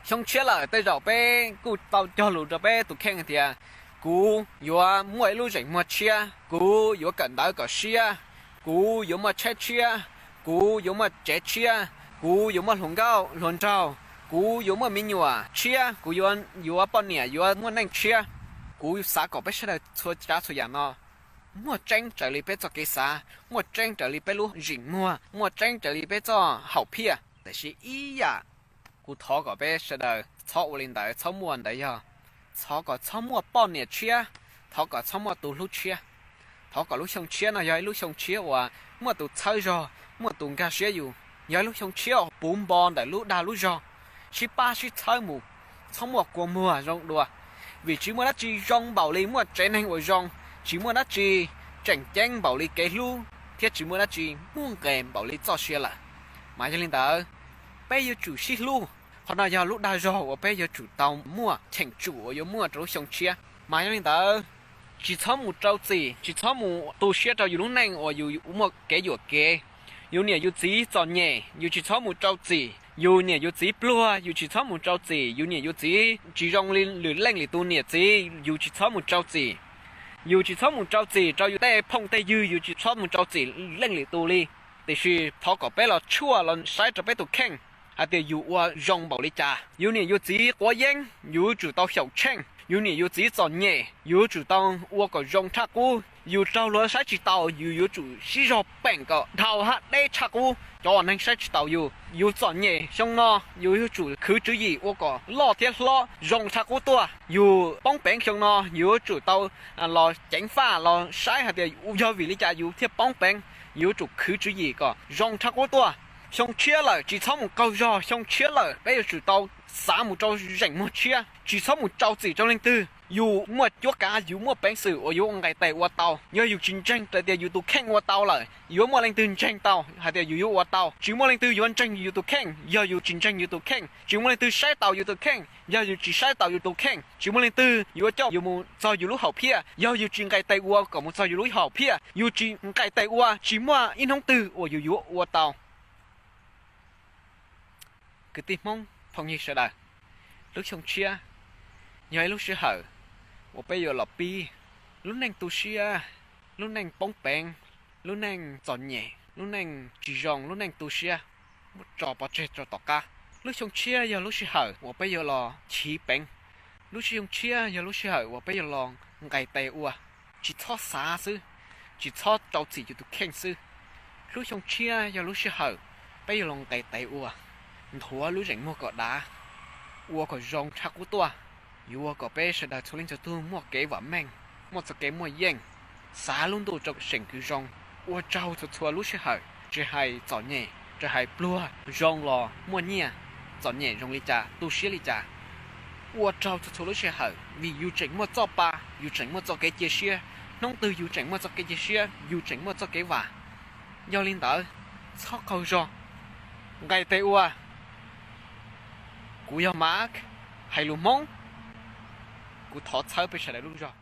Xyoo tshiab lawm tej zaum peb kuj tau cog lus rau peb tus kheej tias kuv yuav muaj ib lub zeem muag tshiab, kuv yuav kawm ntawv kom siab, kuv yuav muaj tsheb tshiab, kuv yuav muaj tsev tshiab, kuv yuav muaj hluas nkauj hluas nraug, kuv yuav muaj me nyuam tshiab, kuv yuav poj niam yuav muaj neej tshiab. Kuv xav kom peb sawv daws txhua tsav txhua yam no muaj tseeb raws li peb txoj kev xav, muaj tseeb raws li peb lub zeem muag, muaj tseeb raws li peb txoj haum phiaj. Tiam sis ib yam kuv thov kom peb sawv daws txhob ua li ntawd, txhob muaj ntawd yog, thov kom txhob muaj poj niam tshiab, thov kom txhob muaj tus hlub tshiab. Thov kom lub xyoo tshiab no yog ib lub xyoo tshiab uas muaj tus txhawb zog, muaj tus nkag siab yus, yog ib lub xyoo tshiab uas puv npo ntawm lub dag lub zog, sib pab sib txhawb mus, txhob muaj kua muag zoo dua. Vim tsis muaj dab tsi zoo npaum li muaj tsev neeg uas zoo, tsis muaj dab tsi tseem ceeb npaum li kev hlub, thiab tsis muaj dab tsi muaj nqis npaum li txoj sia lawm. Mas yog li ntawd, peb yuav tsum sib hlub. Qhov no yog lub dag zog uas peb yuav tsum tau muaj, cheem tsum uas yuav muaj rau lub xyoo tshiab. Mas yog li ntawd, tsis txhob mus rau txim, tsis txhob mus tu siab rau yus lub neej uas yus muaj kev yuam kev. Yus niam yus txiv txom nyem, yus tsis txhob mus rau txim. Yus niam yus txiv pluag, yus tsis txhob mus rau txim. Yus niam yus txiv tsis zoo li lwm leej lwm tus niam txiv, yus tsis txhob mus rau txim. Yus tsis txhob mus rau txim rau yus tej phooj tej ywg, yus tsis txhob mus rau txim leej lwm tus li. Tiam sis thov kom peb los tshuaj los saib rau peb tus kheej hais tias yus ua zoo npaum li cas. Yus niam yus txiv quav yeeb, yus yuav tsum tau xyaum tsheej. Yus niam yus txiv txom nyem, yus yuav tsum tau ua kom zoo tshaj qub. Yus raug luag saib tsis taus, yus yuav tsum sib zog peem kom dhau hab deb tshaj qub cov uas neeg saib tsis taus yus. Yus txom nyem xyoo no, yus yuav tsum khwv tswv yim ua kom loj thiab hlob zoo tshaj qub tuaj. Yus poob peev xyoo no, yus yuav tsum tau los ceev faj los saib hais tias yog vim li cas yus thiaj poob peev. Yus yuav tsum khwv tswv yim kom zoo tshaj qub tuaj. Xyoo tshiab lawm tsis txhob mus qaug zog, xyoo tshiab lawm peb yuav tsum tau xav mus rau zeem muag tshiab, tsis txhob mus rau txim rau leej twg. Yus muaj cuab kav, yus muaj peev xwm uas yuav ua nqis tes ua tau. Yog yus tsis ntseeg tias yus tus kheej ua tau lawm, yuav muaj leej twg ntseeg tau hais tias yus yuav ua tau? Tsis muaj leej twg yuav ntseeg yus tus kheej yog yus tsis ntseeg yus tus kheej. Tsis muaj leej twg saib taus yus tus kheej yog yus tsis saib taus yus tus kheej. Tsis muaj leej twg yuav coj yus mus txog yus lub hom phiaj yog yus tsis nqis tes ua kom mus txog yus lub hom phiaj. Yus tsis nqis tes ua, tsis muaj ib hnub twg uas yus yuav ua tau. Kwv tij Hmoob phooj ywg sawv daws, lub xyoo tshiab yog ib lub sij hawm uas peb yuav los pib lub neej tu siab, lub neej poob peev, lub neej txom nyem, lub neej tsis zoo, lub neej tu siab, muab tso pov tseg rau tom qab. Lub xyoo tshiab yog lub sij hawm uas peb yuav los chiv peev. Lub xyoo tshiab yog lub sij hawm uas peb yuav los nqis tes ua, tsis txhob xav xwb, tsis txhob rau txim yus tus kheej xwb. Lub xyoo tshiab yog lub sij hawm peb yuav los nqis tes ua, nthuav lub zeem muag kom dav, ua kom zoo tshaj qub tuaj. Yuav ua kom peb sawv daws txhua leej txhua tug muaj kev vam meej, muaj txoj kev muaj yeej, xav lub ntuj rau seem kws zoo. Ua tsaug txhua txhua lub sij hawm, tsis hais txom nyem tsis hais pluag, zoo los muaj nyiaj, txom nyem zoo li cas, tu siab li cas, ua tsaug txhua txhua lub sij hawm vim yus tseem muaj txoj pa, yus tseem muaj txoj kev cia siab. Hnub twg yus tseem muaj txoj kev cia siab, yus tseem muaj txoj kev vam. Yog li ntawd, txhob qaug zog, nqis tes ua. Kuv yog Mark, hais lus Hmoob, kuv thov txhawb peb sawv daws lub zog.